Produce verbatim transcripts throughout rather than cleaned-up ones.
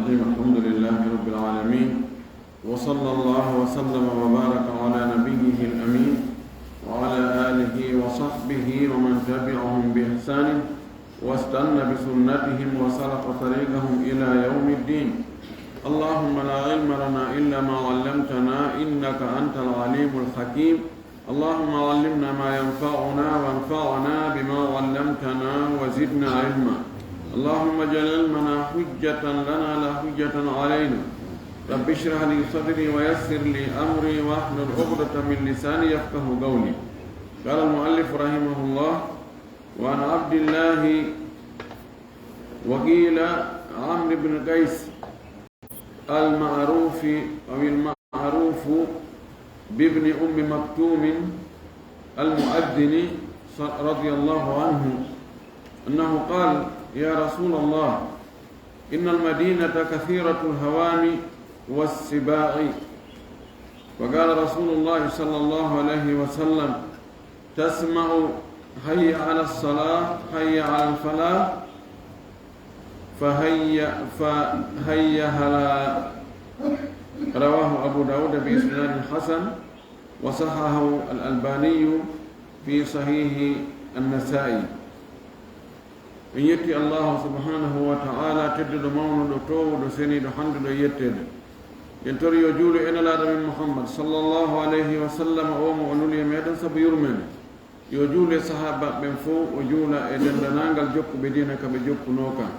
الحمد لله رب العالمين، وصلى الله وسلم وبارك على نبيه الأمين وعلى آله وصحبه ومن تبعهم بإحسان واستن بسنتهم وسلك طريقهم إلى يوم الدين. اللهم لا علم لنا إلا ما علمتنا إنك أنت العليم الحكيم. اللهم علمنا ما ينفعنا وانفعنا بما علمتنا وزدنا علما. اللهم اجعل علمنا حجة لنا لا حجة علينا. رب اشرح لي صدري ويسر لي أمري واحلل عقدة من لساني يفقه قولي. قال المؤلف رحمه الله: وعن عبد الله وقيل عمرو بن قيس المعروف أو المعروف بابن أم مكتوم المؤذن رضي الله عنه أنه قال: يا رسول الله، إن المدينة كثيرة الهوام والسباع، فقال رسول الله صلى الله عليه وسلم: تسمع حي على الصلاة، حي على الفلاح، فهيا، فهيا هلا. رواه أبو داود بإسناد حسن، وصححه الألباني في صحيح النسائي. En yetti Allahu subhanahu wa ta'ala, tedduɗo mawnuɗo, toowuɗo, seniiɗo, handuɗo e yetteede. En tori yo juulu e Nelaaɗo men Muhammad sallallahu alayhi wa sallam, o mo o nuli e meɗen sabu yurmeende. Yo juulu e sahaaba ɓen fow, o juula e denndaangal jokkuɓe diina ka ɓe jokkunoo kan.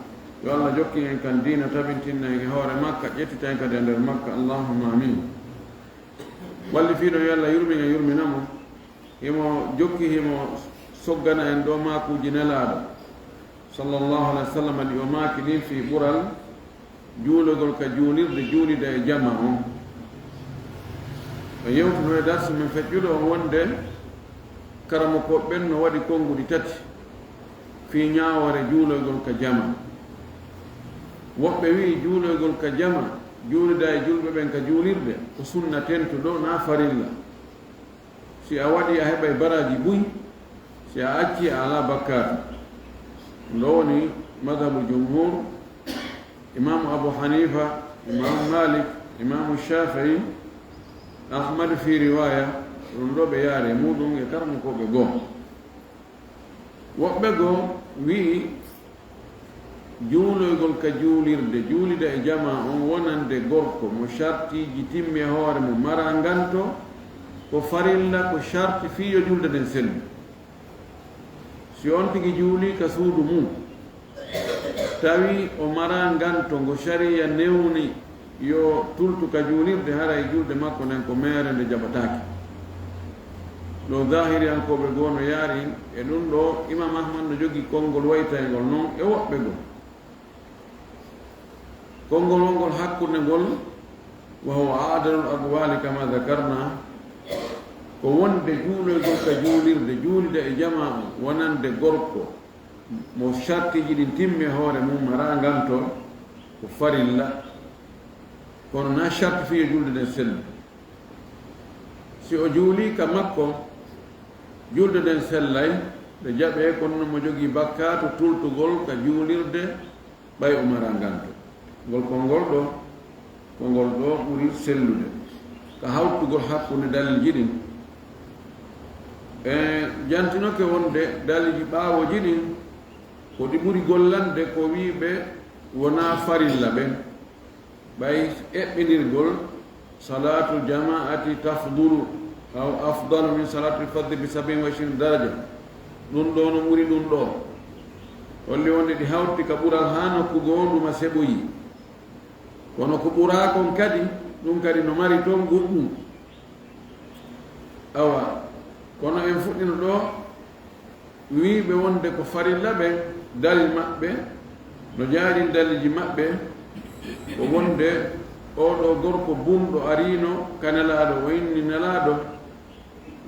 Yo Allah jokkin en kan diina, tabintinna en e hoore makka, ƴettita en kadi e nder makka. Allahumma amin. Wallifiiɗo, yo Allah yurmin en, yurmina mo. Himo jokki, himo soggana en ɗo maakuuji Nelaaɗo sallallahu alayhi wa sallam, ɗi o maaki ɗin fii ɓural juulugol ka juulirde, juulida e jamaa on. O yewtuno e darsu men feƴƴuɗo on wonde karamokooɓe ɓen no waɗi konnguɗi tati fii ñaawoore juulugol ka jamaa. Woɓɓe wi'i juulugol ka jamaa, juulida e julɓe ɓen ka juulirde, ko sunna tentuɗo, naa farilla. Si a waɗi, a heɓay baraaji buy, si a acci, a alaa bakkaatu. Ɗo woni madhabu jumhur, Imaamu Abu Hanifa, Imaamu Malik, Imaamu Shafi'i, Ahmad fii riwaaya, ɗun ɗo ɓe yaari e muɗum e karamokooɓe goo. Woɓɓe goo wi'i, juuloygol ka juulirde, juulida e jamaa on wonande gorko mo shartiiji timmi e hoore mum, maraa nganto, ko farilla, ko sharti fii yo julde nden sellu. Si on tigi juulii ka suudu mum, tawi o maraa nganto ngo shari'a newni yo tultu ka juulirde, haray julde makko nden ko meere, nde jaɓataake. Ɗo zaahiriyankooɓe goo no yaari e ɗun ɗo, Imaam Ahmad no jogii konngol waytayngol non e woɓɓe goo. Konngol wongol hakkunde ngol, wa huwa a'dalul aqwali kama dhakarna, ko wonde juuloygol ka juulirde, juulida e jamaa on, wonande gorko mo shartiiji ɗin timmi e hoore mum, maraa nganto, ko farilla, kono naa sharti fii yo julde nden sellu. Si o juulii ka makko, julde nden sellay, nde jaɓee, kono non mo jogii bakkaatu tultugol ka juulirde, ɓay o maraa nganto. Ngol konngol ɗo, konngol ɗo ɓuri sellude ka hawtugol hakkunde daliilji ɗin. E jantinoke wonde daliilji ɓaawooji ɗin ko ɗi ɓuri gollande ko wi'uɓe wonaa farilla ɓen. Ɓay eɓɓindirgol salaatul jamaati tafdulu aw afdalu min salaatil faddi bi sab'in wa ishrina daraja, ɗun ɗo no ɓuri ɗun ɗo. Holli wonde ɗi hawti ka ɓural haa nokku goo, ɗuma seɓoyi. Kono ko ɓuraa kon kadi, ɗun kadi no mari ton goɗɗun. Awa, kono en fuɗɗino ɗo, wi'uɓe wonde ko farilla ɓen, dalil maɓɓe, no jaarin daliilji maɓɓe, ko wonde oo ɗoo gorko bunɗo ariino ka Nelaaɗo, o inni: Nelaaɗo,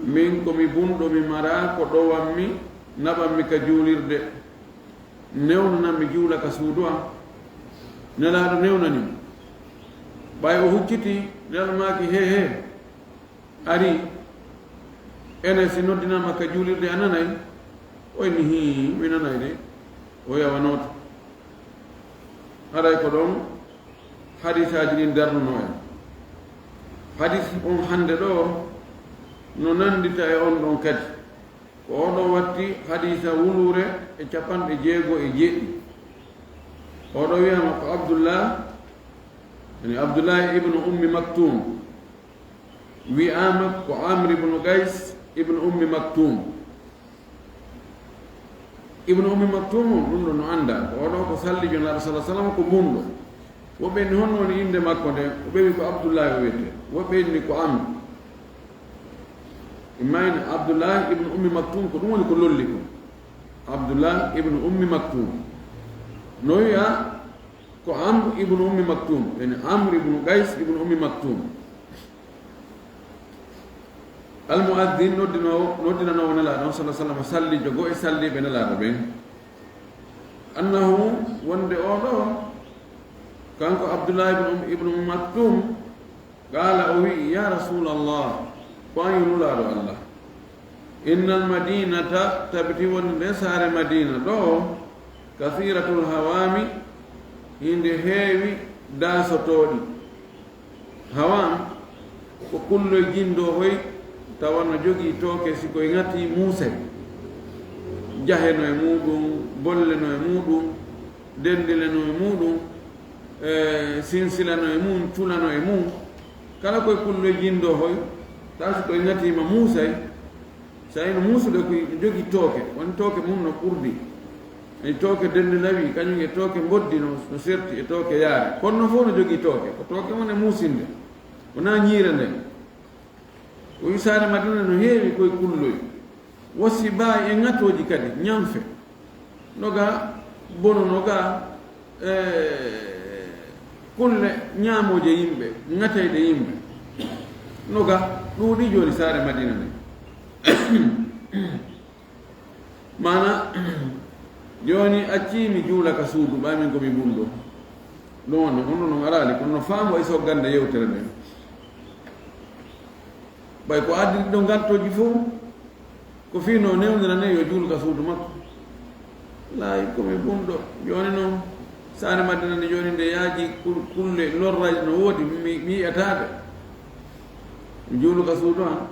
min ko mi bunɗo, mi maraa ko ɗowanmi, naɓanmi ka juulirde, newnanan mi juula ka suudu an. Nelaaɗo newnani mo. Ɓay o hucciti, Nelaaɗo maaki: He, he, ari, enen si noddinaama ka juulirde, a nanay? O inni: Hii, mi nanay de. O yawanooto. Haray ko ɗon Hadisaaji ɗin darnuno en. Hadis on hannde ɗo no nanndita e on ɗon kadi. Ko oɗo watti hadisa wuluure e capanɗe jeego e jeeɗiɗi. Oɗo wiyama ko Abdullah, yani Abdullah ibnu Ummi Maktum. Wiyama ko Amr ibnu Qays ibnu Ummi Maktum. Ibnu Ummi Maktum on, ɗum ɗo no annda. Ko oɗo ko sallijo Naaɗo sallallahu alaihi wasallam, ko bunɗo. Woɓɓe inni honno woni innde makko nde, o ɓewi ko Abdullahi o wiyete. Woɓɓe inni ko Amr. Imma en Abdullah ibnu Ummi Maktum, ko ɗum woni ko lolli kon. Abdullah ibnu Ummi Maktum. No wiya ko Amr ibnu Ummi Maktum, yani Amr ibnu Qays ibnu Ummi Maktum. Almuaddin noddinoowo, noddinanoowo Nelaaɗo on sallallahu alaihi wasallam, sallijo goo e salliiɓe Nelaaɗo ɓen. Annahu, wonde oɗo, kanko Abdullah ibnu Um-, ibnu Ummi Maktum, qaala, o wi'i, "Ya Rasulallah, ko an yo Nulaaɗo Allah. Innal Madinata, tabiti wonde nde saare Madina ɗo, kathiratul hawami, hinde heewi daasotooɗi." Hawam ko kulloy jindoohoy, tawa no jogii tooke, si koy ŋati muusay. Jahe no e muuɗum, bolle no e muuɗum, dendile no e muuɗum, e sinsila no e mum, cula no e mum. Kala koye kulloy jindoohoy, tawa si koy ŋatiima muusay, so ino muusude ko jogii tooke, woni tooke mum no ɓurdi. E tooke dende nawi, kañum e tooke mboddi no, no serti e tooke yaare. Kono no fof no jogii tooke. Ko tooke woni e muusinde. Wonaa ñiire nden. O wi saare Madina no heewi koye kulloy. Wosi baayi e ŋatooji kadi, ñanfe. No ga bono, no ga, eh, kulle ñaamooje yimɓe, ŋatayɗe yimɓe. No ga ɗuuɗi jooni saare Madina ni. Maana, jooni accii mi juula ka suudu, ɓay min ko mi bunɗo. Ɗum wonno, kono ɗum araali, kono no faamu e soggande yewtere nden. Ɓay ko addi ɗo ngartooji fof, ko fii no newnira ne yo juulu ka suudu makko. Laay, ko mi bunɗo. Jooni noon, saare Madina nde jooni nde yaaji kul-, kulle lorraaji no woodi, mi, mi yi'ataade. Mi juulu ka suudu am.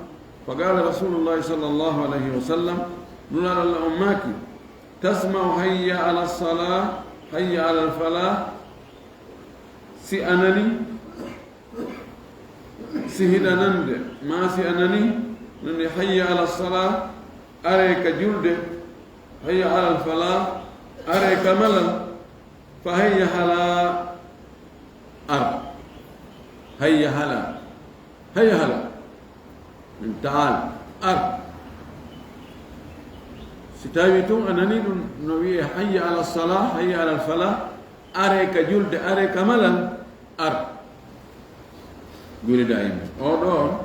Fa qaala Rasulullahi sallallahu alayhi wa sallam, Nulaaɗo Allah on maaki, "Tasma'u hayya ala salah, hayya ala falah." Si a nani, si hiɗa nande, ma si a nani, nani hayya ala salah, are ka julde, hayya ala falah, are ka malal, fa hayya hala, ar. Hayya hala. Hayya hala. Min ta'al. Ar. Si tawi tun a nani ɗum no wi'e hayya ala salah, hayya ala falah, are ka julde, are ka malal, ar. Julida yimɓe. O ɗo,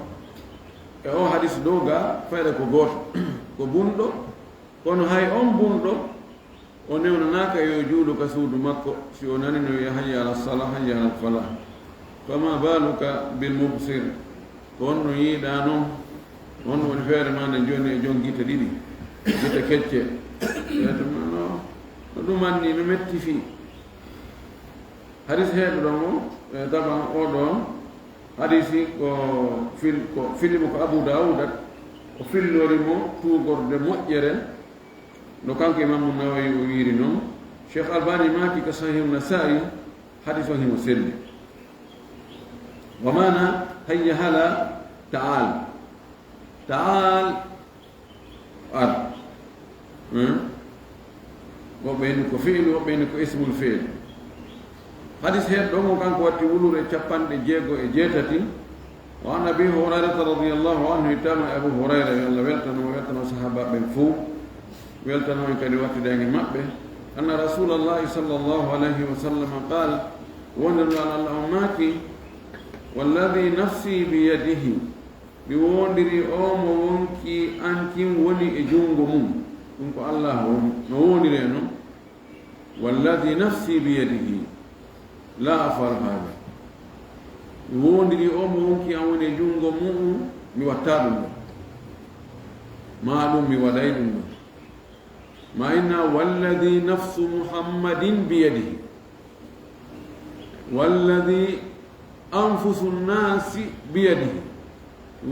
e o hadis dow ga, fayda ko gooto. Ko bunɗo, kono hay on bunɗo, o newnanaaka yo juulu ka suudu makko, si o nani no wi'a, "Hayya ala salah, hayya ala falah." Fama baluka bil mubsir? Ko honno yiiɗaa non? Honno woni feere ma nden jooni e jon gite ɗiɗi, gite kecce? Ɓe tuma no, no ɗum anni, no metti fii. Hadis heeɗo ɗon o, e, taban o ɗon hadisi ko fil-, ko filimo ko Abu Dawuda, o fillori mo tuugorde moƴƴere, no kanko Imaamu Nawawi o wiiri non. Cheikh Albani maaki ka Sahih Nasa'i, hadis o himo selli. Wa maana hayya hala ta'al. Ta'al, ar. Hmm? Woɓɓe ni ko fi'lu, woɓɓe ni ko ismul fi'l. Hadis heeɗo ɗon o kanko watti wuluure capanɗe jeego e jeetati. Wa an Abi Hurayrata radiyallahu anhu, ittama e Abu Hurayra, yo Allah weltano mo, weltano sahaabaaɓe ɓen fow, weltano en kadi wattude en e maɓɓe. Anna Rasulallahi sallallahu alayhi wa sallam qaal, wonde no Allah on maaki, "Walladhi nafsi biyadihi." Mi woondiri o mo wonkii an kin woni e junngo mum. Ɗum ko Allah woni, no woondiri e non. Walladhi nafsi biyadihi, la af'alu hadha. Mi woondiri o mo wonkii an woni e junngo mu'um, mi wattaa ɗum ɗon. Maa ɗum mi waɗay ɗum ɗon. Ma inna walladhi nafsu Muhammadin biyadihi. Walladi anfusu nnaasi biyadihi,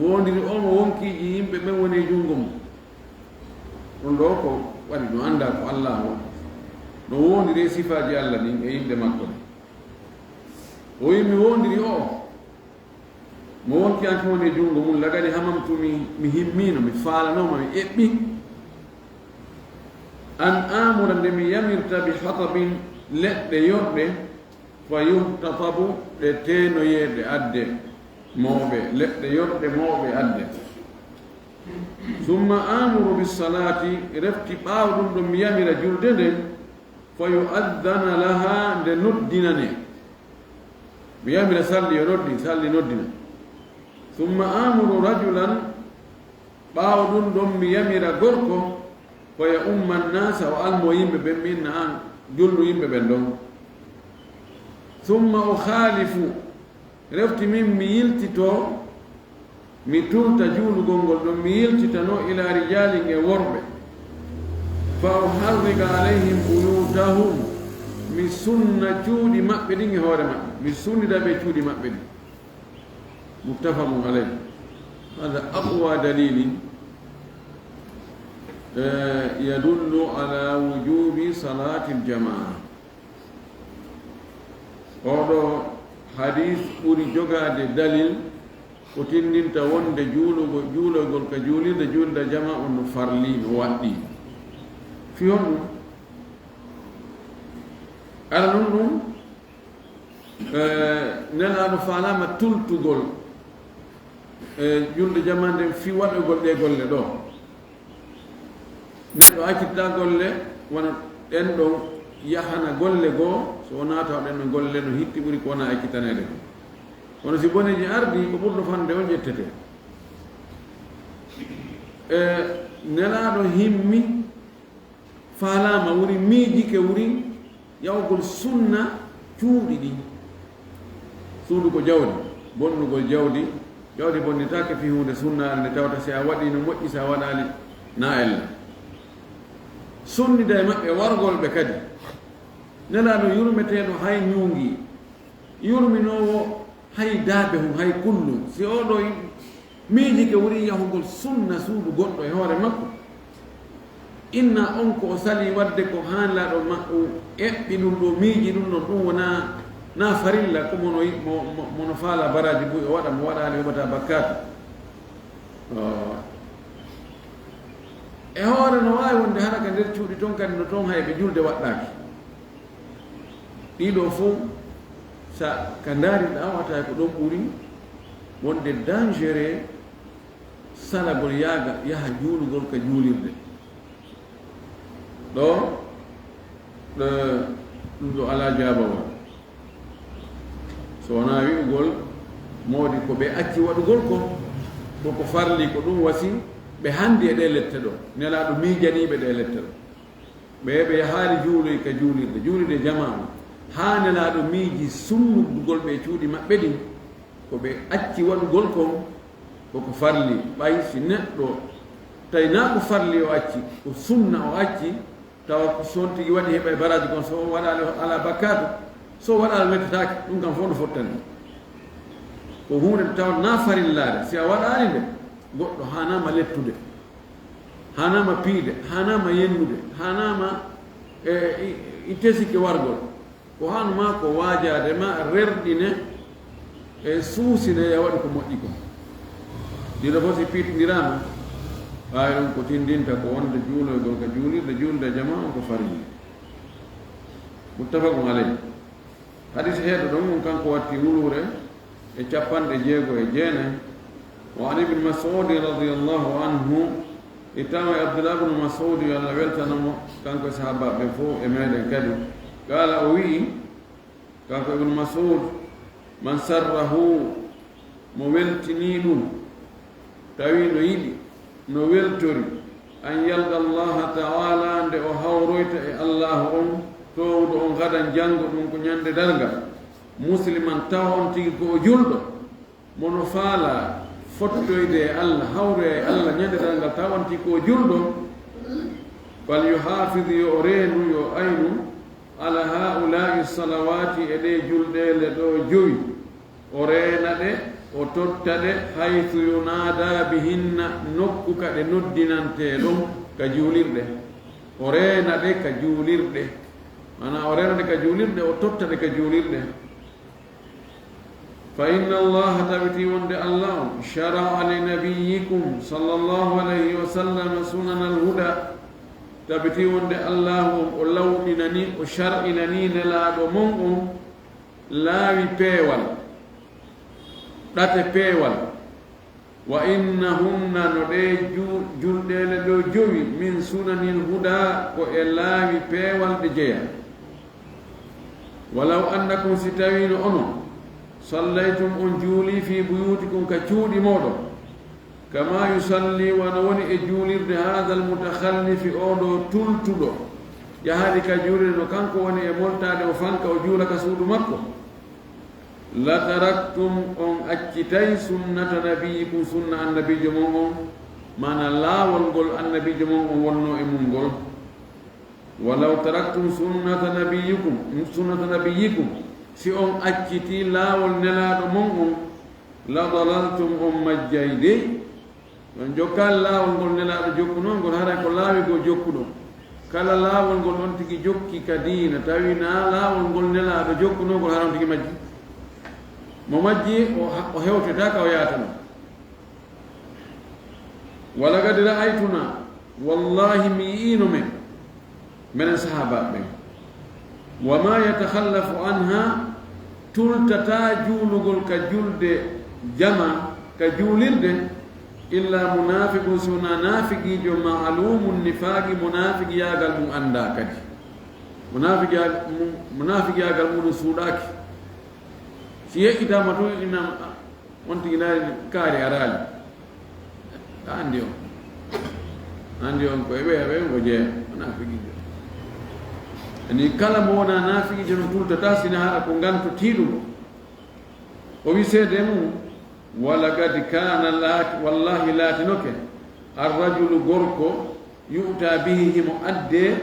wondiri on wonkiiji yimɓe ɓen woni e junngo mum. Ɗum ɗo ko waɗi no annda ko Allah woni. No wondiri e sifaaji Allah ɗin e yimɓe makko ɗin. O wi mi wondiri o, mo wonki an woni e junngo mum, lagadi hamamtu mi, mi himmino, mi faalanooma, mi eɓɓi. An amura nde mi yamirta bi hatabin leɗɗe yorɗe, fa yuhtatabu ɗe teenoyee ɗe adde mawɓe, leɗɗe yorɗe mawɓe adde. Summa amuru bi salati, refti ɓaawo ɗum ɗum mi yamira julde nde, fa yu'addana laha nde noddinane. Mi yamira salli yo noddi, salli noddina. Summa amuru rajulan, ɓaawo ɗum ɗon mi yamira gorko, fa ya umma nnasa, o almo yimɓe ɓen, mi inna an julnu yimɓe ɓen ɗon. Summa ukhalifu, refti min mi yiltito, mi tulta juulugol ngol ɗon, mi yiltitano ila rijalin e worɓe. Fa uharriga alayhim buyutahum, mi sunna cuuɗi maɓɓe ɗin e hoore maɓɓe, mi sunnida ɓe cuuɗi maɓɓe ɗin. Muttafaqun alayh. Hada aqwa dalilin, eh, yadullu ala wujubi salatil jamaa. Oɗo hadis ɓuri jogaade dalil ko tindinta wonde juulugol, juulogol ka juulirde, juulirde jamaa on no farli, no waɗɗi. Fi honɗum? Ara non ɗum, eh, Nelaaɗo faalaama tultugol, eh, julde jamaa nden fi waɗugol ɗe golle ɗo. Neɗɗo accitta golle, wona ɗen ɗon yahana golle goo, so wonaa tawa ɗen ɗon golle no hitti ɓuri ko wona accitaneede ko. Kono si boneeji ardii, ko ɓurɗo fannude on ƴettete. E Nelaaɗo himmi, faalaama wuri, miijike wuri, yahugol sunna cuuɗi ɗin. Suudu ko jawdi, bonnugol jawdi, jawdi bonnitaake fii huunde sunnaare nde tawata si a waɗii no moƴƴi, si a waɗaali na ella. Sunnida e maɓɓe wargol ɓe kadi. Nelaaɗo yurmeteeɗo hay ñuungi, yurminoowo hay daabe hum, hay kullu. Si oɗo miijike wuri yahugol sunna suudu goɗɗo e hoore makko, inna on ko o salii waɗde ko haa Nelaaɗo ma-, o eɓɓi ɗum ɗo, miiji ɗum ɗon, ɗum wonaa, na farilla, ko mono, mo, mo, mono faala baraaji buy o waɗa, mo waɗaali heɓata bakkaatu. Ah. E hoore no waawi wonde hara ka nder cuuɗi ton kadi no ton hay ɓe julde waɗɗaaki. Ɗiɗo fof, sa ka ndaari ɗa, wata ko ɗon ɓuri wonde dangereux salagol yaaga, yaha juulugol ka juulirde. Ɗo, ɗo, ɗum ɗo alaa jaabawol. So wonaa wi'ugol, moodi ko ɓe acci waɗugol ko, ko ko farli, ko ɗum wasi, ɓe handi e ɗe lette ɗo. Nelaaɗo miijaniiɓe ɗe lette ɗo. Ɓe, ɓe yahaali juuloy ka juulirde, juulirde jamaa on. Haa Nelaaɗo miiji sunnugol ɓe cuuɗi maɓɓe ɗin, ko ɓe acci waɗugol kon, ko ko farli. Ɓay si neɗɗo, tawi naa ko farli o acci, ko sunna o acci, tawa ko so on tigi waɗi heɓay baraaji kon, so o waɗaali o alaa bakkaatu, so o waɗaali mettataake, ɗum kam fof no fottani. Ko huunde nde tawa naa farillaare, si a waɗaali nde, goɗɗo haanaama lettude. Haanaama piide, haanaama yennude, haanaama, e, i, i tesike wargol. Ko haanu maa ko waajaade ma rerɗine e suusine ya waɗi ko moƴƴi ko. Ɗiɗo fof si piitindiraama, ɓaawi ɗum ko tindinta ko wonde juuloygol ka juulirde, juulde jamaa on ko farilla. Muttafaqun alayh. Hadis heeɗo ɗon on kanko watti wuluure e capanɗe jeego e jeenay. Wa an Ibn Mas'ud radiyallahu anhu, e tawa e Abdullah ibn Mas'ud, yo Allah weltano mo, kanko e sahaabaaɓe ɓen fof e meɗen kadi. Qaala, o wi'i, kanko Ibn Mas'ud, man sarrahu, mo weltinii ɗum, tawi no yiɗi, no weltori, an yalqa Allaha ta'ala, nde o hawroyta e Allahu on, toowuɗo on, gadan, janngo, ɗum ko ñande darngal, musliman, tawa on tigi ko o julɗo, mo no faalaa fottoyde e Allah, hawroya e Allah ñande darngal, tawa on tigi ko o julɗo, fal yuhafid, yo o reendu, yo o aynu, Ala haa'ulaa'i salawaati, e ɗee julɗeele ɗoo jowi, o reena ɗe, o totta ɗe, haythu yunaada bihinna, nokku ka ɗe noddinantee ɗon, ka juulirɗe. O reena ɗe ka juulirɗe. Maanaa, o reena ɗe ka juulirɗe, o totta ɗe ka juulirɗe. Fa inna Allaha, tabitii wonde Allaahu, shara'a li nabiyyikum sallallahu alayhi wa sallam sunanal huda. Tabitii wonde Allaahu on, o lawɗinanii, o shar'inanii Nelaaɗo mon on laawi peewal, ɗate peewal. Wa innahunna, no ɗee ju-, julɗeele ɗoo jowi, min sunanil huda, ko e laawi peewal ɗe jeyaa. Walaw annakum, si tawiino onon, sallaytum, on juulii, fii buyuutikum, ka cuuɗi mooɗon, kama yusalli, wano woni e juulirde, haadal mutakhallifi, oo ɗoo tultuɗo, yahaali ka juulirde, no kanko woni e moltaade, o fanka, o juula ka suudu makko, la taraktum, on accitay, sunnata nabiyyikum, sunna annabiijo mon on, maanaa laawol ngol annabiijo mon on wonnoo e mun ngol. Walaw taraktum sunnata nabiyyikum, sunnata nabiyyikum, si on accitii laawol Nelaaɗo mon on, la dalaltum, on majjay dey. On jokkaali laawol ngol Nelaaɗo jokkunoo ngol, haray ko laawi goo jokkuɗon. Kala laawol ngol on tigi jokki ka diina, tawi naa laawol ngol Nelaaɗo jokkunoo ngol, haray on tigi majji. Mo majji, o ha-, o hewtetaaka, o yahatano. Walaqad ra'aytunaa, wallaahi mi yi'iino men, menen sahaabaaɓe ɓen. Wa maa yatakhallafu anhaa, tultataa juulugol ka julde jamaa, ka juulirde, illaa munaafiqun, si wonaa naafiqiijo, ma'luumun nifaaqi, munaafiqiyaagal mun anndaa kadi. Munaafiqiyaa-, mu-, munaafiqiyaagal mun suuɗaaki. Si yeƴƴitaama tun, innama, on tigi naari kaari araali. A anndi on. A anndi on ko e ɓeya ɓen o jeeya. O naafiqiijo. Ani kala mo wonaa naafiqiijo no tultata sina haɗa ko nganto tiiɗugo. O wi seede mum, walaqad kaana laati, wallaahi laatinoke, arrajulu gorko, yu'taa bihi himo addee,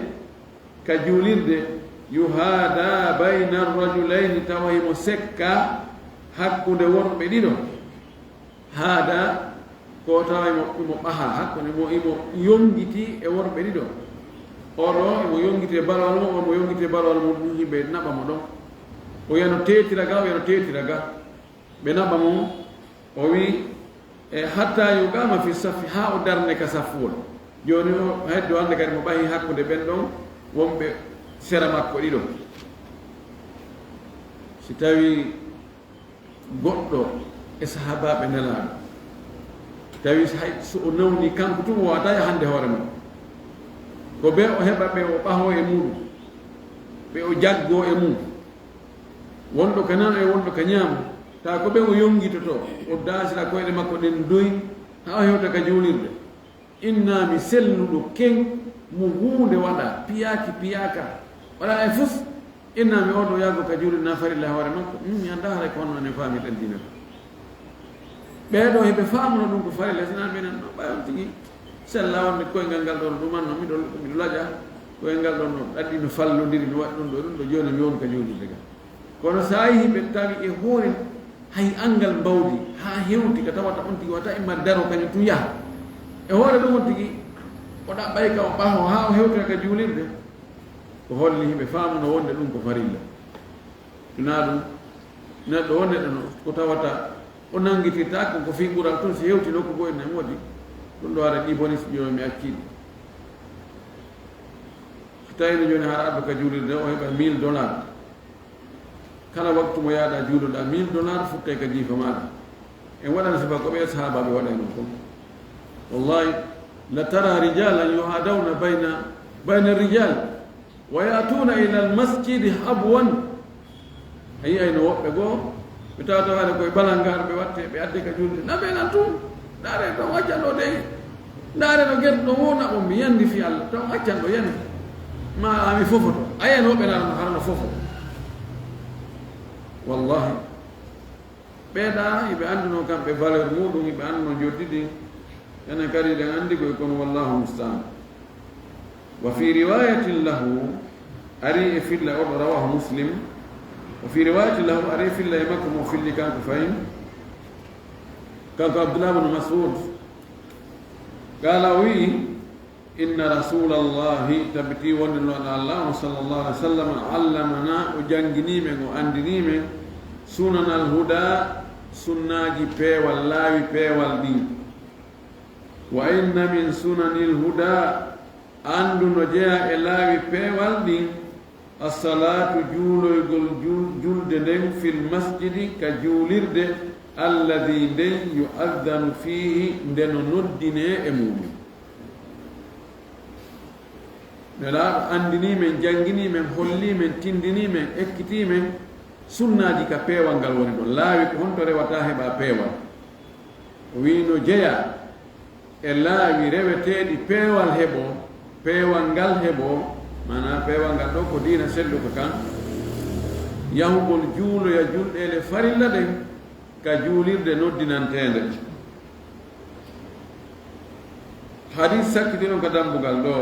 ka juulirde, yuhaada bayna rajulayni, tawa himo sekka hakkunde worɓe ɗiɗo. Haada ko tawa imo, imo ɓaha hakkunde, imo, imo yonngiti e worɓe ɗiɗo. Oɗo imo yonngiti e balwal mo, omo yonngiti e balwal mo, ɗum himɓe naɓa mo ɗon. O yano teetira ga, o yano teetira ga. Ɓe naɓa mo, o wi, e, hatta yuqama fi saffi, haa o darne ka saffuwol. Jooni o heddo hannde kadi mo ɓahi hakkunde ɓen ɗon wonɓe sera makko ɗiɗo. Si tawi goɗɗo e sahaabaaɓe Nelaaɗo, tawi hay so o nawni kanko tun, o wata yahande hoore mum. Ko ɓe o heɓa ɓe o ɓaho e muɗum, ɓe o jaggo e mum. Wonɗo ka nano e wonɗo ka ñaamo, taa ko ɓen o yonngitotoo, o daasira koyɗe makko ɗen doy, haa o hewta ka juulirde. Innaami selluɗo ken, mo huunde waɗaa, piyaaki piyaaka, waɗaa e fus. Innaami on ɗo yahgo ka juulirde na farilla e hoore makko. Min mi anndaa haray ko honno enen faamirɗen diina ka. Ɓee ɗoo hiɓe faamuno ɗum ko farilla, sinaa minen no ɓay on tigi sella wonde koyngal ngal ɗoo no ɗumanno, miɗo, miɗo laƴa, koyngal ɗoo no ɗaɗɗi, no fallondiri, no waɗi ɗum ɗoo, ɗum ɗoo jooni mi won ka juulirde ga. Kono so a yehii ɓe tawi e hoore hay anngal mbawdi haa hewti ka tawata on tigi wata imma daro kañum tun yaha. E hoore ɗum on tigi o ɗaɓɓay ka o ɓaho haa o hewtira ka juulirde. Ko holli hiɓe faamuno wonde ɗum ko farilla. Sinaa ɗum, neɗɗo o neɗɗo no, ko tawata o nanngitirtaako ko fii ɓural tun, si hewti nokku goo ene moodi, ɗum ɗo ara ɗi boni si jooni mi accii ɗi. Si tawii no jooni hara addu ka juulirde o heɓa mille dollars. Kala waktu mo yahɗaa juuloɗaa, mille dollars futtay ka jiifa maaɗa. En waɗana sifa ko ɓe sahaabaaɓe waɗaynoo kon. Wallahi, la tara rijalan yuhaadawna bayna, bayna rijal. Wa ya'tuuna ilal masjidi habwan. A yi'ayno woɓɓe goo, ɓe tawata haɗa koye balangaaɗo, ɓe watte, ɓe adde ka julde. Na ɓe nan tun, ndaare ɗon accan ɗo dey. Ndaare no gerɗo ɗon wona on, mi yandi fii Allah, taw accan ɗo yandi. Ma ami fofoto. A yi'ayno woɓɓe nan harano fofo. Wallahi. Ɓee ɗaa, hiɓe anndunoo kamɓe valeur muuɗum, hiɓe anndunoo njoɗɗi ɗin. Enen kadi eɗen anndi koy, kono wallahu musta'an. Wa fi riwayatin lahu, Ari e filla oɗo, rawahu Muslim. O fi riwayati lahu, ari e filla e makko mo filli kanko fayin. Kanko Abdullah ibn Mas'ud. Qala, o wi'i, inna rasulallahi, tabiti wonde no Allah on sallallahu alaihi wasallam, allamana, o jangini men, o andini men, sunanal huda, sunnaji peewal, laawi peewal ɗin. Wa inna min sunanil huda, andu no jeya e laawi peewal ɗin, assalatu, juuloygol jul-, julde nden, fil masjidi, ka juulirde, alladi nden, yu'addanu fihi, nde no noddine e muɗum. Nelaaɗo anndini men, janngini men, holli men, tindini men, ekkiti men sunnaaji ka peewal ngal woni ɗon. Laawi ko honto rewata heɓa peewal? O wi'i no jeya e laawi reweteeɗi peewal heɓo, peewal ngal heɓo, maanaa peewal ngal ɗo ko diina selluka kan, yahugol juuloya julɗeele farilla ɗen ka juulirde noddinanteende. Hadis sakkitino ka dambugal ɗo,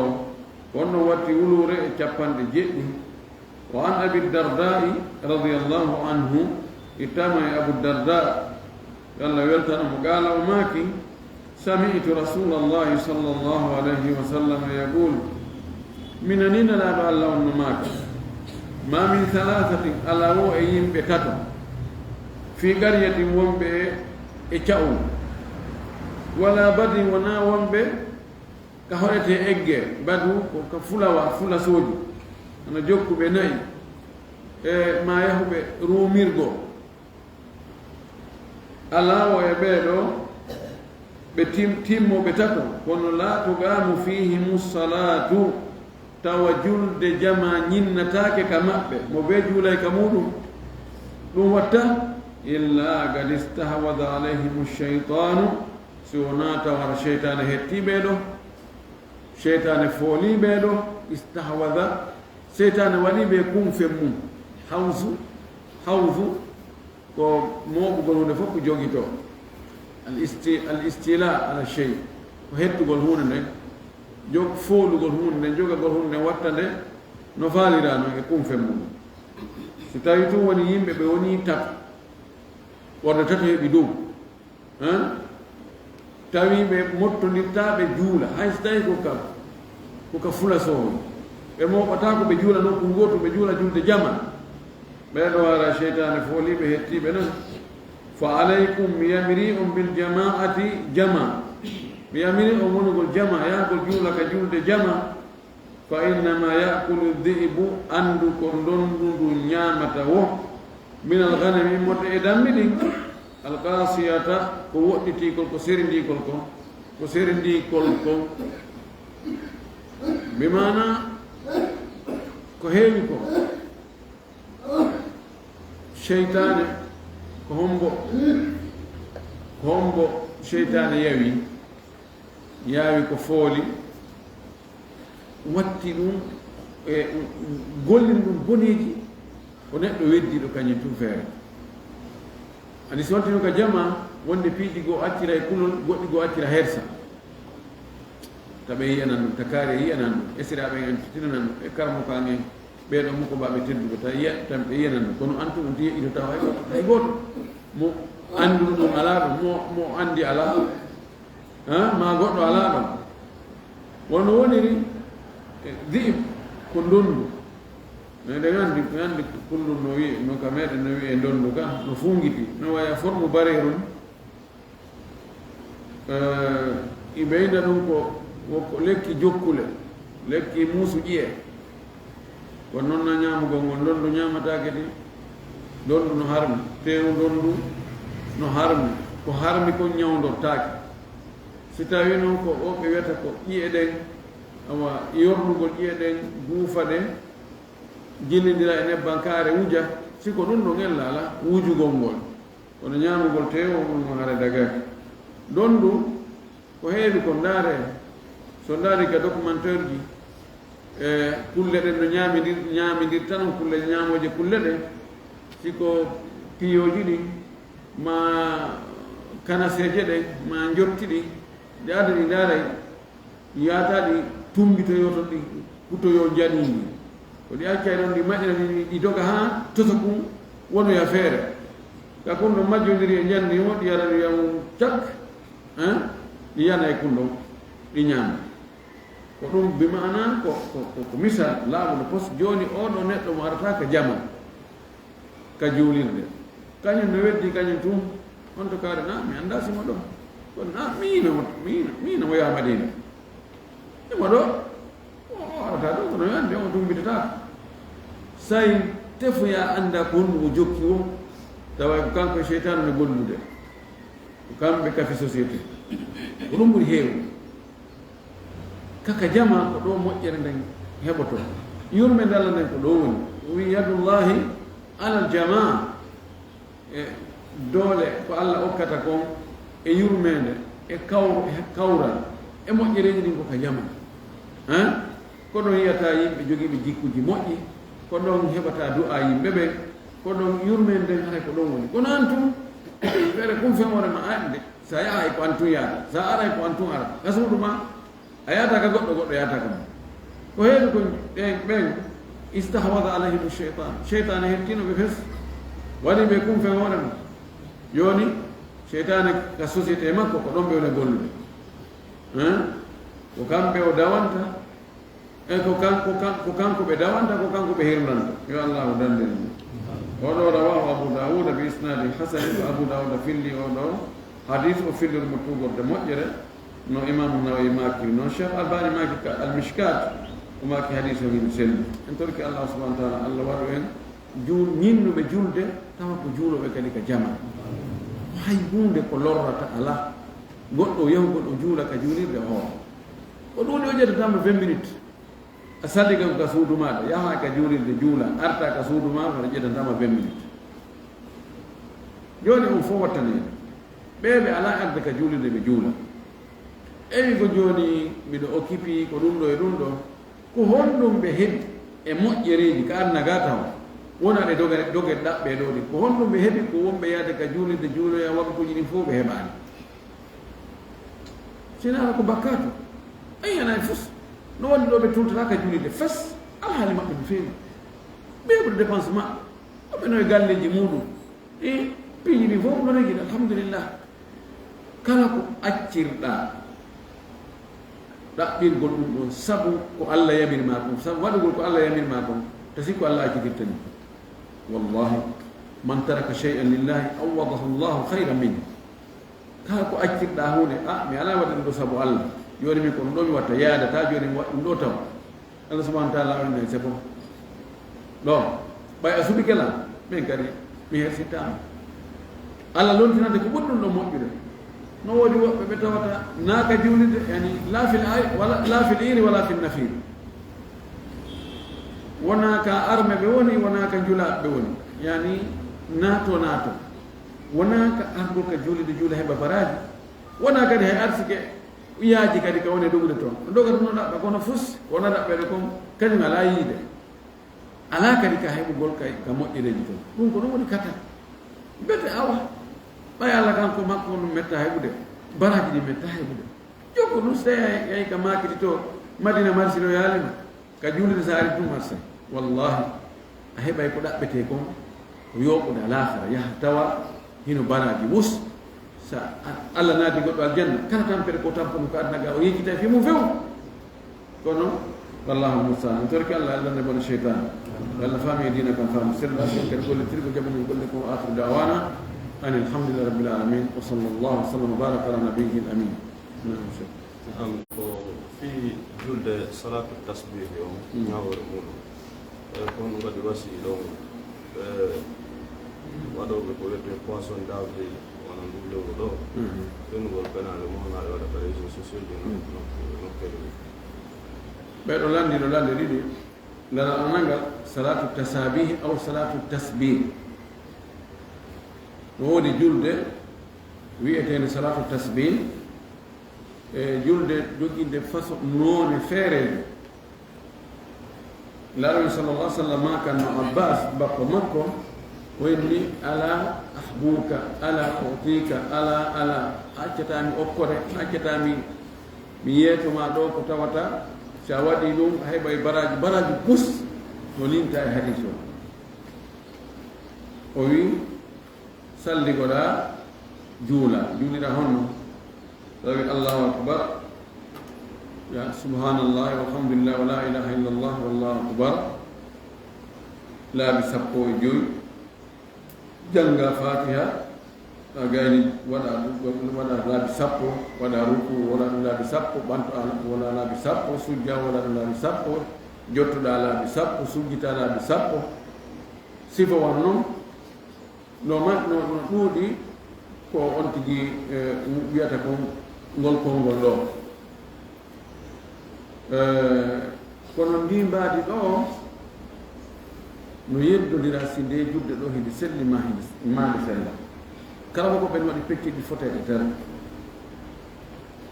wonno watti wuluure e capanɗe jeɗɗi. Wa an Abi Darda'i radiyallahu anhu, ittama e Abu Darda, yo Allah weltano mo, qala, o maaki, sami'tu Rasulallahi sallallahu alayhi wa sallam yaqul, mi nani Nelaaɗo Allah on no maaki, ma min thalathatin, alaa wo e yimɓe tato, fi qaryatin, wonɓe e ca'u, wala badin, wonaa wonɓe ka hoɗete egge, badu ko ka fulawa, fulasooji, ana jokkuɓe na'i, e ma yahuɓe ruumirgo. Alaa wo e ɓee ɗoo ɓe tim-, timmuɓe tato, kono laa tuqaamu fiihimu salaatu, tawa julde jamaa ñinnataake ka maɓɓe, mo bee juulay ka muuɗum. Ɗum watta, illaa qad istahwada alayhimu shaytaanu, si wonaa tawara seytaane hettii ɓee ɗoo, seytaane foolii ɓee ɗoo, istahwada, seytaane waɗii ɓe kumfen mum. Hawsu, hawsu, ko mooɓugol huunde fof ko jogitoo. Al isti-, al istila ala shey, ko hettugol huunde nden, jog-, foolugol huunde nden, jogagol huunde nden, watta nde no faaliraa non e kumfen mum. So tawii tun woni yimɓe ɓe wonii tato, worɓe tato heɓi dow, han? Tawi ɓe mottondirtaa ɓe juula, hay so tawi ko ka, ko ka fulasoo woni. Ɓe mooɓataa ko ɓe juula nokku gootu, ɓe juula julde jama. Ɓee ɗoo hara seytaane foolii ɓe, hettii ɓe non. Fa alaykum, mi yamirii on bil jama'ati, jama. Mi yamirii on wonugol jama, yahgol juula ka julde jama. Fa innama ya'kulu dhi'bu, anndu ko ndonndu ndu ñaamata wo, minal ghanami, immorde e dammi ɗin, al qasiyata, ko woɗɗitiikol, ko serindiikol ko, ko serindiikol ko. Bi maana, ko heewi ko. Seytaane, ko hombo, ko hombo seytaane yawi, yaawi ko fooli, watti ɗum e gollin ɗum boneeji, ko neɗɗo weddiiɗo kañum tun feere. Ani si wonti ɗum ka jama, wonde piiji goo accira e kulol, goɗɗi goo accira hersa. Taɓe yi'anan ɗum, takaari e yi'anan ɗum, esiraaɓe en tinanan ɗum, e karamokaaɓe en, ɓee ɗoo mukobaaɓe tedduɓe, tawi yi'a-, tan ɓe yi'anan ɗum. Kono an tun on tiye ito tawa hay gooto, hay gooto mo annduɗo ɗum alaa ɗon, mo, mo anndi alaa, han, maa goɗɗo alaa ɗon. Wano woniri, e, di'ib ko ndonndu. Meɗen anndi, mi anndi kullun no wi'e, no ka meɗen no wi'e ndonndu ka, no fungiti, no waya forme bareeru ni. Eh, i ɓeyda ɗum ko, ko, ko lekki jokkule, lekki muusu ƴi'e. Kono noon na ñaamugol ngol, ndonndu ñaamataake ɗi. Ndonndu no harmi, teewu ndonndu no harmi, ko harmi kon ñawndortaake. Si tawii noon ko o ɓe wiyata ko ƴi'e ɗen, awa, yornugol ƴi'e ɗen, guufa ɗe, jillindira e nebban kaare, wuja, si ko ɗum ɗon ella alaa, wujugol ngol. Kono ñaamugol teewu on, on hara dagaaki. Ndonndu, ko heewi ko, ndaare, so ndaari ka documentaire ji, e kulle ɗen no ñaamindir-, ñaamindirta non, kulle ñaamooje kulle ɗen, si ko piyooji ɗin, maa kanaseeje ɗen, maa njotti ɗin, nde adadi ndaaray, yaataa ɗi tumbitoyoo ton, ɗi kutoyoo njanindi. Ko ɗi accay ɗon, ɗi maƴƴina, ɗi, ɗi doga haa tosokum wonoya feere. Ka kun ɗon majjondiri e njanni o, ɗi ara ɗi yaw cak, hein? Ɗi yana e kun ɗon, ɗi ñaama. Ko ɗum bi maana ko, ko, ko, ko misal laaɓuɗo pos. Jooni oo ɗoo neɗɗo mo arata ka jama, ka juulirde, kañum no weddi kañum tun, on to kaare, na, mi anndaa si mo ɗoo. Kono na, miino, miino, miino mo yaha Madiina. Imo ɗoo, o arata ɗoo, kono mi anndi on tumbitata. Say tefoya annda ko honɗum o jokki o, tawa ko kanko e seytaane no gollude. Ko kamɓe kafi société. Ko ɗum ɓuri heewde. Kaka jama ko ɗoo moƴƴere nden heɓotoo. Yurmeende Alla nden ko ɗoo woni. O wi'i, "Yadullahi alal jamaa." E doole ko Alla okkata kon, e yurmeende, e kawru, e kawral, e moƴƴereeji ɗin ko ka jama. Hein? Ko ɗon yi'ata yimɓe jogiiɓe jikkuuji moƴƴi, ko ɗon heɓata du'a yimɓe ɓen, ko ɗon yurmeende nden haray ko ɗon woni. Kono an tun, feere kun feŋ hoore ma, a ande, sa yahay ko an tun yaata, sa aray ko an tun arata. Ka suudu ma, a yaata ka goɗɗo, goɗɗo yaata ka ma. Ko heewi ko ɓen, ɓen istahwada alayhimu shaytan. Shaytaane hettino ɓe fes, waɗi ɓe kun feŋ hoore ma. Jooni, shaytaane ka société makko, ko ɗon ɓe woni gollude. Hein? Ko kamɓe o dawanta, e ko kan-, ko kan-, ko kanko ɓe dawanta, ko kanko ɓe hirnanta. Yo Allahu danndin mo. Oo ɗoo rawahu Abu Dawuda bi isnadin hasanin, ko Abu Dawuda filli oo ɗoo hadis, o filliri mo tuugorde moƴƴere, no Imaamu Nawawi maakiri non. Cheikh Albani maaki ka Al Mishkat, o maaki hadis o min selli. En torki Allah subhanahu wa taala, Allah waɗu en jul-, ñinnuɓe julde, tawa ko juulooɓe kadi ka jama. Hay huunde ko lorrata alaa. Goɗɗo o yahugol o juula ka juulirde hoore. Ko ɗum woni o ƴettataama vingt minutes. A salli kam ka suudu maaɗa, yaha ka juulirde juula, arta ka suudu maaɗa, hoto ƴettataama vingt minutes. Jooni on fof wattaneede. Ɓee ɓe alaa arde ka juulirde ɓe juula. Ewi ko jooni miɗo occupé ko ɗum ɗo e ɗum ɗo. Ko honɗum ɓe heɓi e moƴƴereeji ka aduna ga taw? Wona ɗe doge, doge ɗaɓɓe ɗo ɗi. Ko honɗum ɓe heɓi ko wonɓe yaade ka juulirde juuloya waktuuji ɗin fof ɓe heɓaani? Sinaara ko bakkaatu. Ay, ana e fus. No woni ɗo ɓe tultata ka juulirde fes. Alhaali maɓɓe no feewi. Ɓe heɓude dépense maɓɓe. Ɓe no e galleeji muɗum. E piiji ɗi fof no regi, alhamdulillah. Kala ko accirɗa ɗaɓɓirgol ɗum ɗon, sabu ko Allah yamiri ma kon, sabu waɗugol ko Allah yamiri ma kon, ta sikko Allah accitirta ni. Wallahi, man taraka shay'an lillahi awwadahu Allahu khayran min. Kala ko accirɗa huunde, a, mi alaa waɗde ɗum ɗo sabu Allah. Jooni min ko ɗum ɗo mi watta, yaadata jooni mi waɗa ɗum ɗo taw. Allah subhanahu wa taala on nen, c'est bon. Ɗo, ɓay a suɓike lan, min kadi mi hersittaama. Allah lontinante ko ɓuri ɗum ɗo moƴƴude. No woodi woɓɓe ɓe tawata naaka juulirde, yani, la fil ay-, wala, la fil iri wala fil nafir. Wonaa ka arme ɓe woni, wonaa ka njulaaɓe ɓe woni. Yani, naato, naato. Wonaa ka argol ka juulirde juula heɓa baraaji. Wonaa kadi hay arsike yaaji kadi ka woni dogude toon. Dogata noon ɗaɓɓa kono fus, wona ɗaɓɓeede kon, kañum alaa yiide. Alaa kadi ka heɓugol kay ka moƴƴereeji toon. Ɗum ko ɗum woni kata. Mbete awa, ɓay Allah kanko makko on metta heɓude, baraaji ɗi metta heɓude. Jokko ɗum so tawi yahi ka maakiti to Madina Marsi no yaalino, ka juulirde so ari tun Marsi. Wallahi, a heɓay ko ɗaɓɓetee kon, ko yooɓude alaakara, yaha tawa hino baraaji wus. Sa a-, Allah naati goɗɗo aljanna, kala tampere ko tampuno ko aduna ga, o yejjitay fii mum few. Kono, wallahu musta'an. En torki Allah, Allah ne bona shaytan. Allah faami e diina kan faamu. Sella sen kadi golle tirgo jaɓanen golle ko. Akhiru da'wana anil hamdulillahi rabbil alamin. Wa sallallahu wa sallam wa baraka ala nabiyyil amin. Naam, Cheikh. Am ko fii julde salatu tasbihi on, mm, ñaawoore muɗum. E ko honɗum waɗi wasi ɗon, e waɗooɓe ko wiyetee poisson d'avril, wano ndu lewru ɗo, mhm, fenugol penaale mo honaaɓe waɗa ka réseaux sociaux ji, mm, nokku-, nokkeeli ɗi. Ɓe ɗo lanndi, ɗo lande ɗiɗi, laral anangal salatu tasabihi aw salatu tasbih. No woodi julde wi'eteende salatu tasbih, e julde joginde façon noone feereejo. Laarawi sallallahu alaihi wasallam maakanno Abbas, bappa makko, o inni, "Ala ahbuka, ala utika, ala, ala, a accataa mi okkore, a accataa mi, mi yeeto ma ɗo ko tawata, si a waɗi ɗum, a heɓay baraaji, baraaji bus." O linta e hadis o. O wi, salligoɗa, juula. Juulira honno? Tawi Allahu Akbar. Ya, subhanallah, walhamdulillah, wa la ilaha illallah, wallahu akbar. Laabi sappo e joy. Jannga Fatiha, a gayni waɗa, waɗa laabi sappo, waɗa ruku, waɗa ɗum laabi sappo, ɓanto a, waɗa laabi sappo, sujja, waɗa ɗum laabi sappo, jottoɗa laabi sappo, sujjita laabi sappo. Sifa wan noon, no ma-, no, no ɗuuɗi ko on tigi, eh, wiyata kon ngol konngol ɗo. Eh, kono ndi mbaadi ɗo no yeddondira si nde julde ɗo hindi selli ma hindi, ma nde sella. Kala ko ɓen waɗi pecce ɗi foteɗe tan.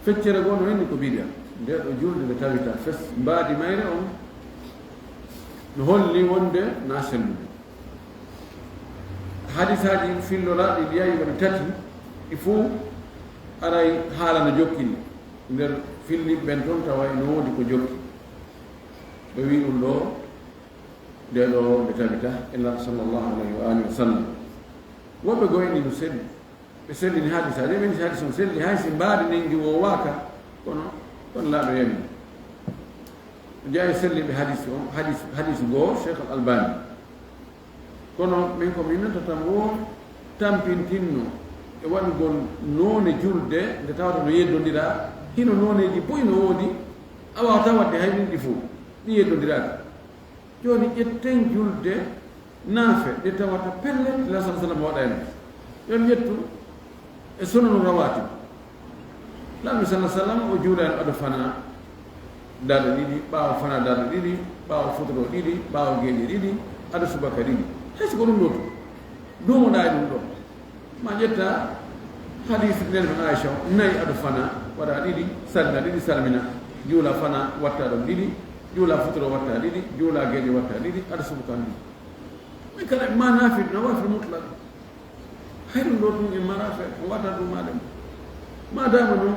Feccere goo no inni ko bidia. Nde ɗo julde nde tawita fes mbaadi mayre on no holli wonde na sellude. Hadisaaji filloraaɗi ɗi yahi waɗi tati, ɗi fof aray haala no jokkiri. Nder filliɓe ɓen toon tawa ene woodi ko jokki. Ɓe wi ɗum ɗo, nde ɗo nde tabita e Nulaaɗo sallallahu alayhi wa alihi wa sallam. Woɓɓe goo inni no selli. Ɓe sellini hadisaaji, ɓe inni hadis on selli, hay si mbaadi nden ndi wowaaka, kono, kono laaɗo yami. Jeyaa e selliiɓe hadis on, hadis, hadis goo, Cheikh Al Albani. Kono min ko min nanta tan wo tampintinno e waɗugol noone julde nde tawata no yeddondira, hino nooneeji buy no woodi, a waawata waɗde hay ɗin ɗi fof, ɗi yeddondiraaka. Jooni ƴetten julde naafe ɗe tawata pellet, Nulaaɗo sallallahu alayhi wa sallam waɗayno. Yo en ƴettu e sunanu rawaatib. Laamɗo sallallahu alayhi wa sallam o juulayno ado fana darɗe ɗiɗi, ɓaawo fana darɗe ɗiɗi, ɓaawo futuro ɗiɗi, ɓaawo geeƴe ɗiɗi, ado subaka ɗiɗi. Hay si ko ɗum ɗo tun. Duumoɗaa e ɗum ɗo. Ma ƴetta hadis nen men Aisha, nayi ado fana, waɗa ɗiɗi, salmina ɗiɗi, salmina. Juula fana, watta ɗon ɗiɗi, juula futuro, watta ɗiɗi, juula geeƴe, watta ɗiɗi, ado subaka ɗiɗi. Min kala ma naafil, nawaafil mutlaq. Hay ɗum ɗo ɗum en mara fe, o wata ɗum maɗen. Ma dama noon,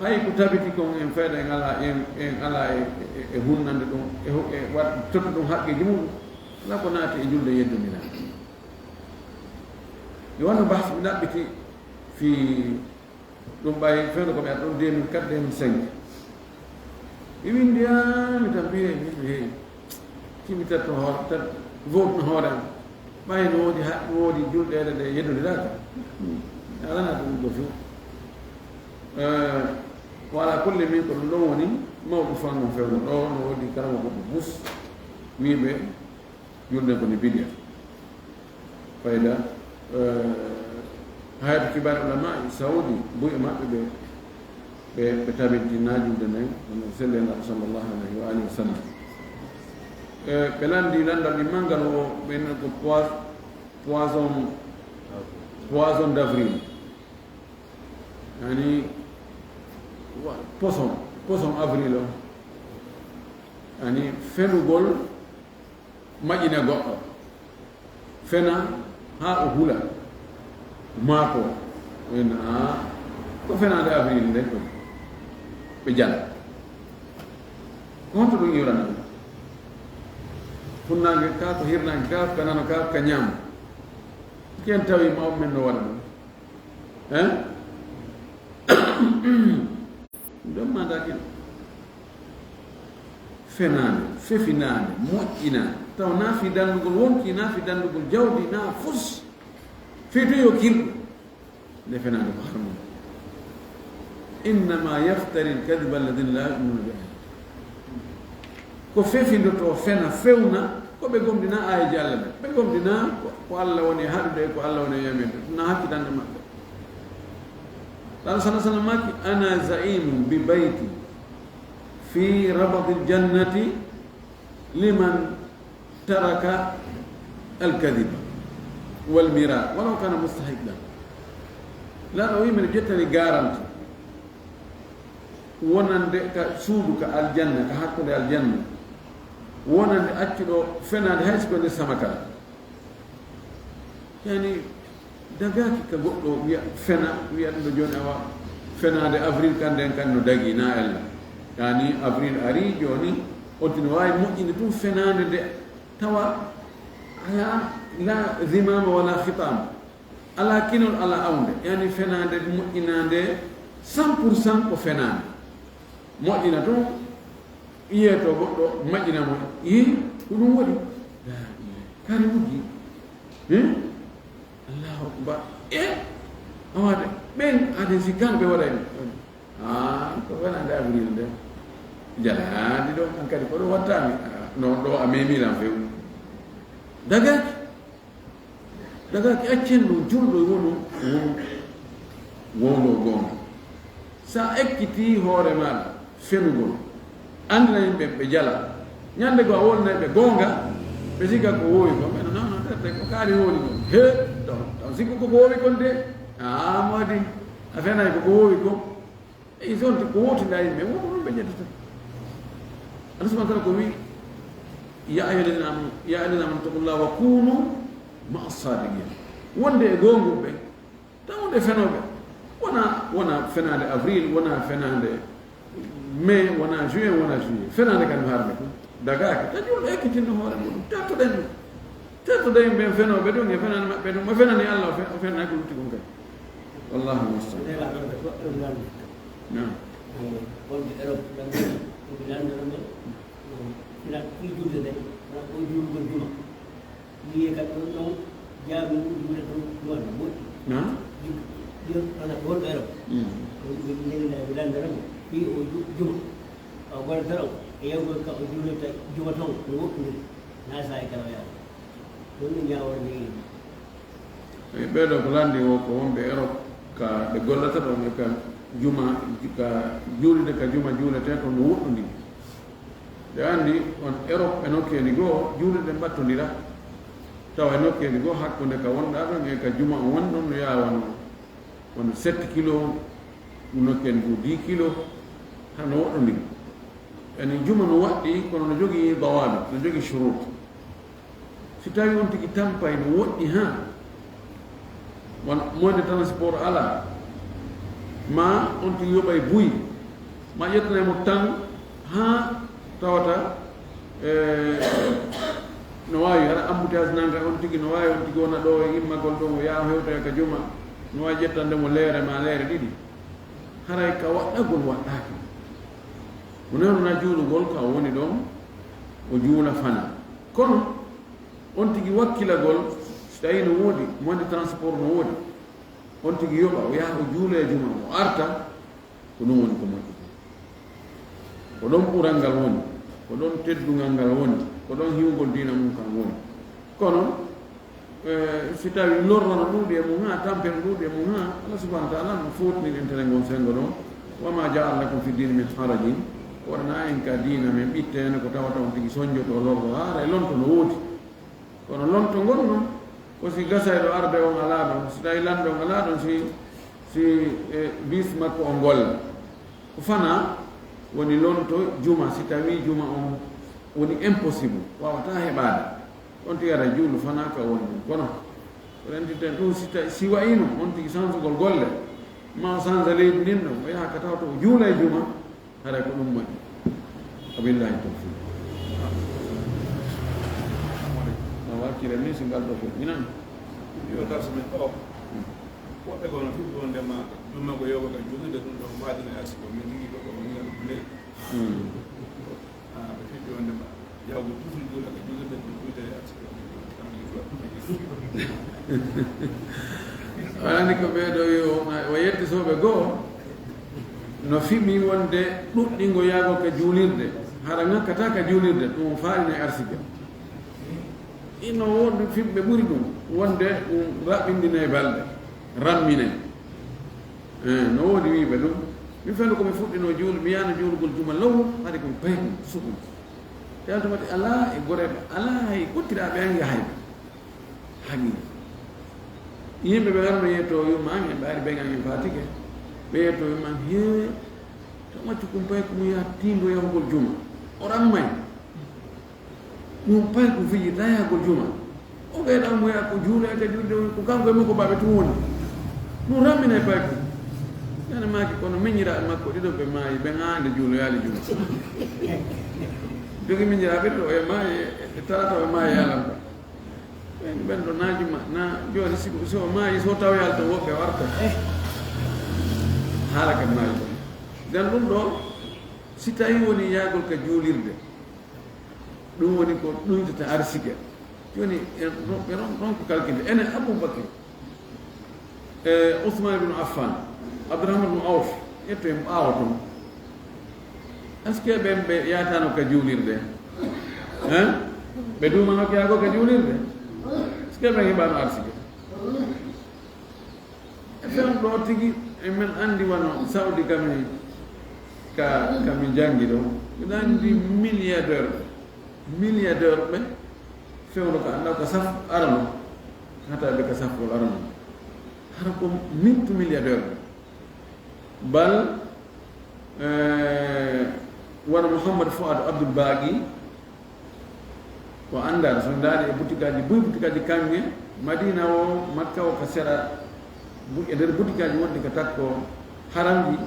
hay ko tabiti kon en fayda en ala, en, en ala e, e, e hunnande ɗum, e, e waɗ-, totta ɗum haqqeeji muɗum. Ala ko naati e julde yeddondiraa. Mi wano bahs mi ɗaɓɓiti fii ɗum ɓay fewndo ko mi ar ɗum deux mille quatre, deux mille cinq. Mi winndi, ah, mi tan mbiye, mi heewi. Timi tatto hoore, tat-, vowtno hoore am. Ɓay no woodi ha-, no woodi julɗeele ɗe yeddondiraaka. Mi alana ɗum ɗo few. Eh, wa ala kulli min ko ɗum ɗon woni mawɗum fannu fewndo ɗo, no woodi kala mo goɗɗo bus. Wiiɓe, julde ko ni bidia. Fayda, eh, hayatu kibar ulama Saudi, buy maɓɓe ɓe, ɓe, ɓe tabintinaa julde nden, kono selle Nulaaɗo sallallahu alayhi wa alihi wa sallam. Eh, ɓe lanndi lanndal ɗi manngal o, ɓe nan ko poi-, poison, poison d'avril. Yani, wa-, poison, poison avril o. Yani, fenugol maƴina goɗɗo, fena haa o hula, maako, en, a, ko fenaande avril nden ɗon, ɓe jala. Ko honto ɗum iwrana ɗum? Funnaange ka, ko hirnaange ka, ka nano ka, ka ñaamo. Ken tawi mawɓe men no waɗa ɗum. Hein? Ɗum ɗon ma dakil. Fenaande, fefinaande, moƴƴinaande. Taw na fii danndugol wonkii, na fii danndugol jawdi, na fus. Fii to yo kirɗu. Nde fenaande ko harmo. Innama yaftari alkadiba alladina la yuminuna bi ayati. Ko fefindotoo fena fewna, ko ɓe gomɗinaa aayeeje Alla ɗen. Ɓe gomɗinaa ko, ko Alla woni e haɗude e ko Alla woni e yamirde. Ɗum na hakkitande maɓɓe. Laamɗo sallallahu alayhi wa sallam maaki, "Ana zaimun bi bayti fi rabadil jannati liman taraka alkadiba wal mira, walaw kana mustahiqan." Laamɗo wi, "Miɗo ƴettani garanti wonande ka suudu ka aljanna, ka hakkunde aljanna, wonande accuɗo fenaande hay si ko nder samaka." Yani, dagaaki ka goɗɗo wiya fena, wiya ɗum ɗo jooni awa fenaande avril kan nden kan no dagii, na ella. Yani, avril arii jooni, on tino waawi moƴƴinde tun fenaande nde Tawa alaa, la zimama wala khitama, alaa kinol, alaa awnde, yani fenaande moƴƴinaande cent pour cent ko fenaande. Moƴƴina tun, yiyeto goɗɗo maƴƴina mo, yi ko ɗum waɗi. Kare wujji. Hmm? Allahu akbar. E awaade ɓen ade si kamɓe waɗani. Ah, ko wonande avril nde. Jalaadi ɗo, an kadi ko ɗo wattami. Ah, non, ɗo a memi lan few. Dagaki. Dagaki, accen ɗum, julɗo e wonu, wonu, wowlo goonga. Sa ekkiti hoore maɗa fenugol, andina yimɓe ɓe jala. Ñande goo a wolnay ɓe goonga, ɓe sikka ko wowi ko. Men non, non, terte ko kaari woni ɗum. He, taw, taw sikku ko ko wowi kon de. Ah, modi, a fenay ko ko wowi ko. E zonte ko woti nda yimɓe, won ko ɗum ɓe ƴettata. Allah subhanahu wa ta'ala ko wi, "Ya ayyuha alladhina amanu, ya ayyuha alladhina amanu taqullaha wa kunu ma'a sadiqin." Wonde e goonguɓe, tawde fenooɓe. Wona, wona fenaande avril, wona fenaande mai, wona juin, wona juillet. Fenaande kan harde ko dagaaki. Ka julɗo ekkitinno hoore muɗum. Tatoɗen ɗum. Tatoɗen ɓen fenooɓe ɗum e fenaande maɓɓe ɗum. O fenani Allah, o fe-, o fenani ko lutti kon kadi. Wallahu musta'an. Naam. Wonɓe Europe, ɗum ko lanndoro men. Ina ɗum julde nde, wona ko juulgol juma. Wiyee kam ɗon ɗon jaabi ɗum juulde ɗum juma no moƴƴi. Naam. Yo, yo, ana wonɓe Europe. Mm. Ko yimɓe ndenndaaɓe lanndoro men. Fii o ju-, juma. O gollata ɗon. E yewgol ka o juulata juma ton, no woɗɗundiri. Na saa'i kala o yawa. Ɗum no ñaawol nde yimɓe. E ɓeeɗo ko lanndi o, ko wonɓe Europe, ka ɓe gollata ɗon e ka juma, ka juulde ka juma juuletee ko no woɗɗundiri. Ɓe anndi on Europe e nokkeeli goo, juulde ɗe mbattondira. Tawa e nokkeeli goo, hakkunde ka wonɗaa ɗon e ka juma on woni ɗon no yaawano. Wano sept kilo, nokkeeli goo dix kilo, hano woɗɗondiri. Yani juma no waɗɗi, kono no jogii dawabit, no jogii shurut. Si tawi on tigi tampay no woɗɗi, ha, won moyen de transport alaa, ma on tigi yoɓay buy, ma ƴettanay mo tan, ha tawata, eh, no waawi hara embouteillage nanga on tigi, no waawi on tigi wona ɗo e immagol ɗo, o yaha hewtoya ka juma, no waawi ƴettande mo leere ma leere ɗiɗi. Haray ka waɗɗagol waɗɗaaki. Wonano na juulugol ka o woni ɗon, o juula fana. Kono on tigi wakkilagol, si tawi no woodi, moyen de transport no woodi, on tigi yoɓa, o yaha o juula e juma, o arta, ko ɗum woni ko moƴƴi. Ko ɗon ɓural ngal woni, ko ɗon teddungal ngal woni, ko ɗon hiwgol diina mum kan woni. Kono, eh, si tawi lorra no ɗuuɗi e mum haa, tampere no ɗuuɗi e mum haa, Allah subhanahu wa ta'ala no fotini entere ngon sengo ɗon. "Wa ma ja'ala lakum fi dini min harajin." O waɗana en ka diina men ɓitteende ko tawata on tigi sonjoto lorra, haara e lonto no woodi. Kono lonto ngon non, ko si gasayɗo arde on alaa ɗon, si tawi lanɗo on alaa ɗon, si, si, eh, bis makko on golla. Ko fana woni lonto juma, si tawi juma on woni impossible, waawataa heɓaade. On tigi ara juulu fana ka woni ɗum. Kono ko rentiten ɗum, si ta-, si wayino on tigi sansugol golle, ma o sansa leydi ndin ɗon, o yaha ka tawata o juula e juma, haray ko ɗum moƴƴi. Wabillahi tawfiq. No wakkile ni si ngal ɗo fof, minan. Yo darsu men ɗo. Woɓɓe ko no fiɓɓi wonde ma, jumma ko yowa ka juulde ɗum ɗo, mbaɗi no yasi ko min jogii ko ɗo, min ngal ɗum ley. Hmm. Ah, ɓe fiɓɓi wonde ma, yawgo toujours juula ka juulde ɗum, ɗum ɗo yasi ko min jogii ko ɗo. Wonani ko ɓeeɗo yo, o yetti soɓe goo, no fiɓi wonde ɗuɗɗingo yaago ka juulirde, hara ŋakkata ka juulirde, ɗum faali no e arsiɓe. Ino woodi fiɓɓe ɓuri ɗum, wonde ɗum raɓɓindinay balɗe, ramminay. Eh, no woodi wiiɓe ɗum. Mi fendu ko mi fuɗɗino juul-, mi yaano juulugol juma law, hari ko mi payi ɗum, suɓum. Te altumati alaa e goreeɓe, alaa hay gottiraaɓe an yahayɓe. Haqiiqa. Yimɓe ɓe arno yetto yumma an en, ɓe ari ɓe an en fatike. Ɓe yetto yumma an, "Hee, to maccu kum payi ko mu yaha tindo yahugol juma." O rammay. Ɗum payi ko fiji dayagol juma. O ɓeyɗa mo yaha ko juula e ka juulde woni, ko kanko e makko baaɓe tun woni. Ɗum rammina e payi ko. Yana maaki kono miñiraaɓe makko ɗiɗo ɓe maayi, ɓe ŋaande juuloyaali juma. Jogi miñiraaɓe ɗo e maayi, e talata o maayi yalan ba. Ɓen, ɓen ɗo naajuma, na jooni si, si o maayi, so taw yalta woɓɓe warta. Eh. Haala ka maayi ɗon. Den ɗum ɗo, si tawi woni yaagol ka juulirde, ɗum woni ko ɗuytata arsike. Jooni, en, ɗon, ɓe ɗon, ɗon ko kalkinde. Enen Abubakar, e Ousmane ibn Affan, Abdourahmane ibn Awf, ƴetto en ɓaawo ton. Est-ce que ɓen ɓe yaatano ka juulirde? Hein? Ɓe duumano ke yago ka juulirde? Est-ce que ɓen heɓano arsike? E fen ɗo tigi, e men andi wano Saudi kami ka, kami jangi ɗo. Ɓe andi milliardaire, milliardaire ɓe fewno ka anda ko saf arano. Hata ɓe ka safol arano. Hara ko mintu milliardaire ɓe. Bal, eh, wano Mouhammad Fouad Abdoul Bagui, ko anndaa, so ndaari e butikaaji, buy butikaaji kaŋŋe, Madina o, Makka o, ka sera, bu-, e nder butikaaji wonde ka takko haramji,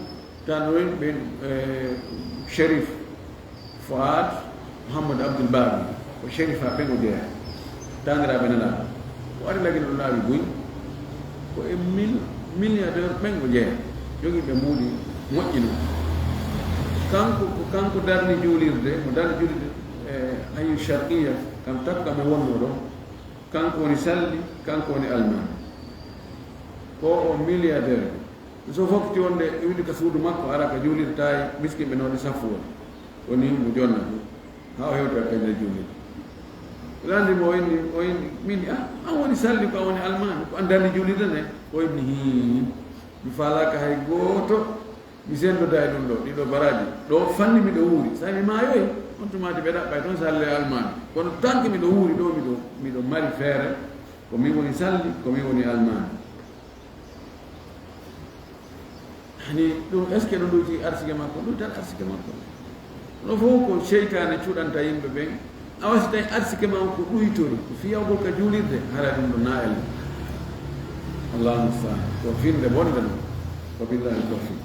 tan ɗoon ɓe, eh, Sherif Fouad Mouhammad Abdoul Bagui, ko Sherif haa ɓen o jeyaa. Taaniraaɓe Nelaaɗo. O ari lagine ɗo laawi buy, ko e mil-, milliardaire ɓen o jeyaa. Jogii ɓe mbuuɗi moƴƴi non. Kanko, ko kanko darni juulirde, mo darni juulirde, eh, Hayu Sharqiya, kam takko kam e wonnoo ɗo. Kanko woni salli, kanko woni almaami. Ko o milliardaire. So fokkiti wonde e windi ka suudu makko, ara ka juulirtaay, miskinɓe no waɗi saffu woni. Woni mo jonna ɗum. Haa o hewta ka nder juulirde. Landi mo o inni, o inni, min, ah, an woni salli ko an woni almaami, ko an darni juulirde nde? O inni, hii, mi faalaaka hay gooto. Mi senndodaay ɗum ɗo, ɗiɗo baraaji. Ɗo fanni miɗo wuuri. Sa mi maayoyi, on tumaati ɓe ɗaɓɓay toon salli e almaami. Kono tanke miɗo wuuri ɗo, miɗo, miɗo mari feere, ko min woni salli, ko min woni almaami. Hani ɗum, est-ce que ɗum ɗoyti arsike makko? Ɗum tan arsike makko. Ɗo fof ko seytaane cuɗanta yimɓe ɓen. Awa si tawi arsike ma on ko ɗuytori, ko fiyawgol ka juulirde, haray ɗum ɗo naa'el. Allahu musta'an. Ko finde bonde non. Wa billahi tawfiq.